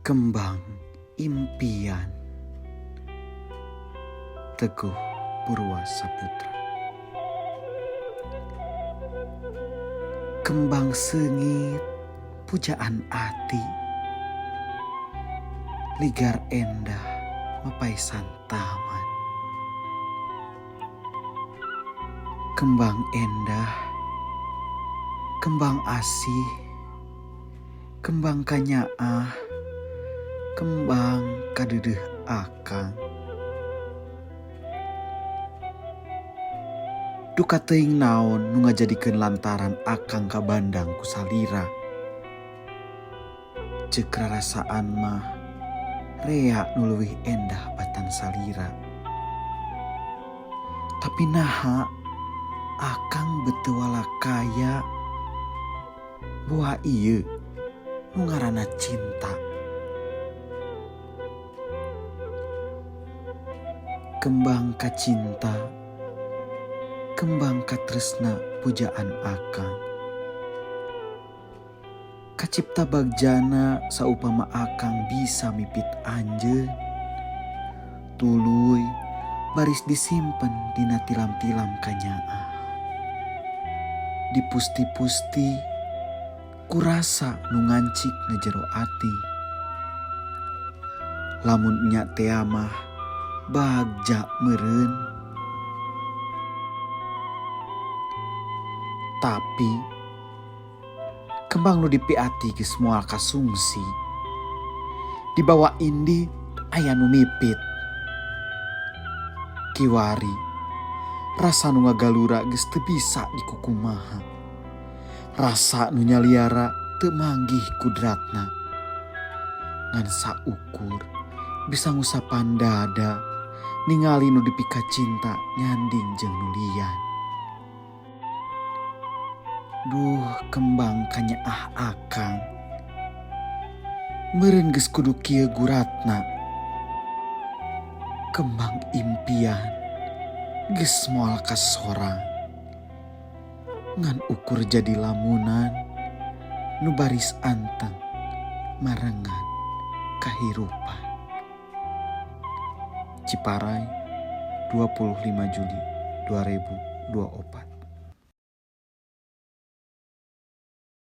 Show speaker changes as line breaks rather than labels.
Kembang Impian. Teguh Purwa Saputra. Kembang seungit pujaan ati. Ligar endah mapaisan taman. Kembang endah, kembang asih, kembang kanyaah, kembang kadeudeuh akang. Duka teuing naon nu ngajadikeun lantaran akang kabandang ku salira. Ceuk rarasaan mah rea nu leuwih endah batan salira. Tapi naha akang beuteung walakaya boa ieu nu ngaranna cinta. Kembang kacinta, kembang katresna pujaan akang. Kacipta bagjana saupama akang bisa mipit anjeun. Tuluy baris disimpen dina tilam-tilam kanyaah. Dipusti-pusti kurasa nu ngancik na jero ati. Lamun enya tea mah bagja meureun. Tapi kembang nu dipiati geus moal kasungsi. Dibawa indit aya nu mipit. Kiwari rasa nu ngagalura geus teu bisa dikukumaha. Rasa nu nyaliara teu manggih kudratna. Ngan saukur bisa ngusapan dada ningali nu dipika cinta nyanding jeung nu lian. Duh kembang kanyaah akang. Meureun geus kudu kieu guratna. Kembang impian geus moal kasorang. Ngan ukur jadi lamunan nu baris anteng marengan kahirupan. Ciparay 25 Juli 2024.